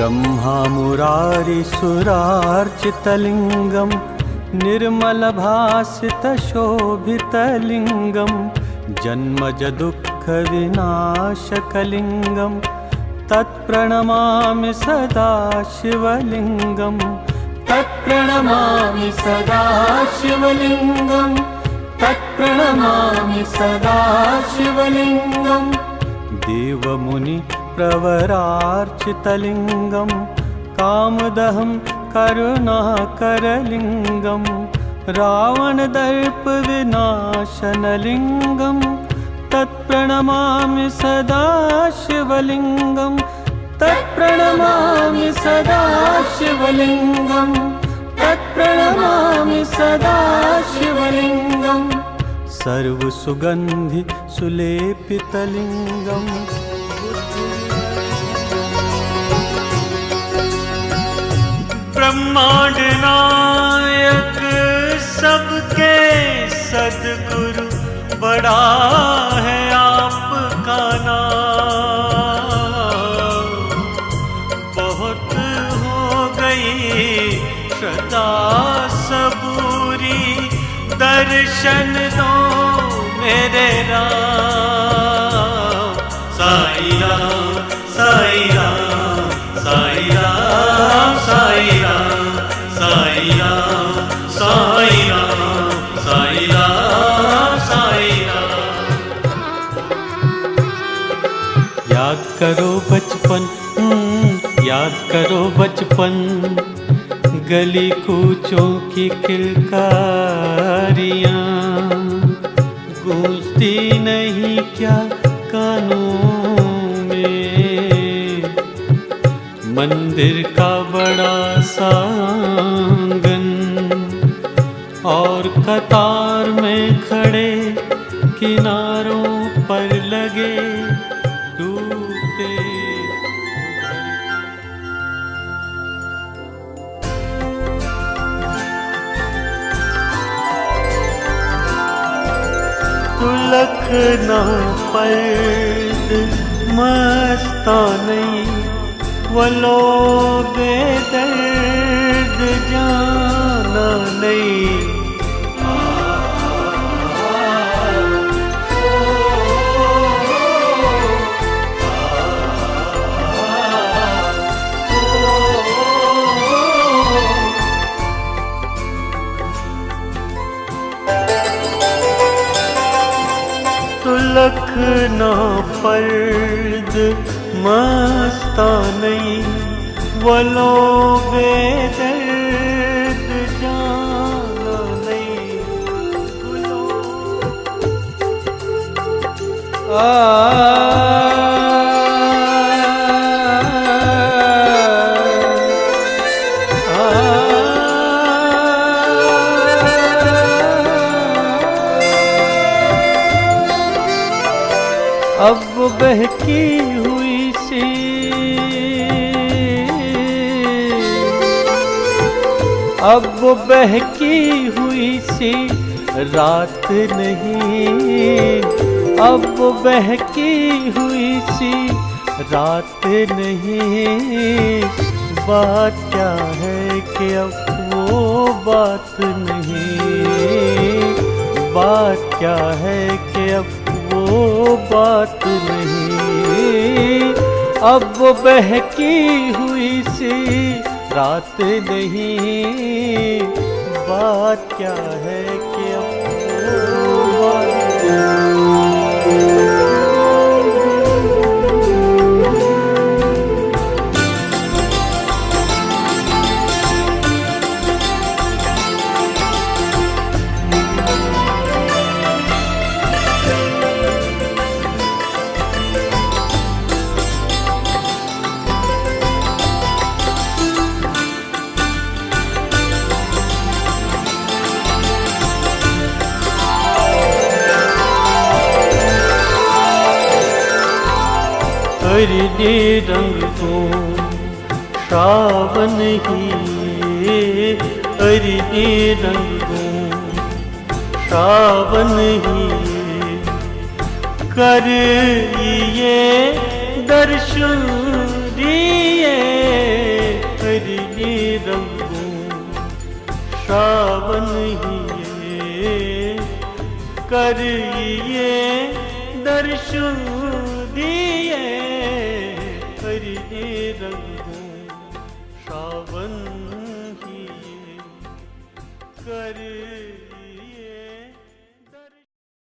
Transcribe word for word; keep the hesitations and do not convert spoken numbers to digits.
ब्रह्मा मुरारिसुरार्चितलिङ्गं निर्मलभासितशोभितलिङ्गं जन्मजदुःखविनाशकलिङ्गं तत्प्रणमामि सदा शिवलिङ्गं तत्प्रणमामि सदा शिवलिङ्गं तत्प्रणमामि सदा शिवलिङ्गं देवमुनिप्रवरार्चितलिङ्गं कामदहं करुणाकरलिङ्गं रावणदर्पविनाशनलिङ्गं तत्प्रणमामि सदा शिवलिङ्गं तत्प्रणमामि सदा शिवलिङ्गं तत्प्रणमामि सदा शिवलिङ्गं सर्वसुगन्धि सुलेपितलिङ्गं ब्रह्मांड नायक सबके सदगुरु, बड़ा है आपका नाम। बहुत हो गई श्रद्धा सबूरी, दर्शन दो मेरे राम। साईं राम, साईं राम, साईं राम, साईं राम, साईं राम, साईं राम, साईं राम, साईं राम। याद करो बचपन, हम्म, याद करो बचपन, गली कूचों की किलकारियां गूंजती नहीं क्या कानों में? मंदिर का बड़ा सा आंगन और कतार में खड़े किनारों पर लगे डूबते तुलखना पर्द मस्ता नहीं, वलो बेदर्द जाना नहीं। तुलखना पर्द मस्ता नहीं, वलो बेदर्द जाना नहीं। आ, आ, आ, अब बहकी हुई सी, अब बहकी हुई सी रात नहीं, अब बहकी हुई सी रात नहीं। बात क्या है कि अब वो बात नहीं, बात क्या है कि अब वो बात नहीं। अब बहकी हुई सी रात नहीं, बात क्या है कि अब वो बात अरिने रंग को सावन ही, अरिने रंग को सावन ही, कर ये दर्शन दिए सावन ही ये, कर ये दर्शन दीन।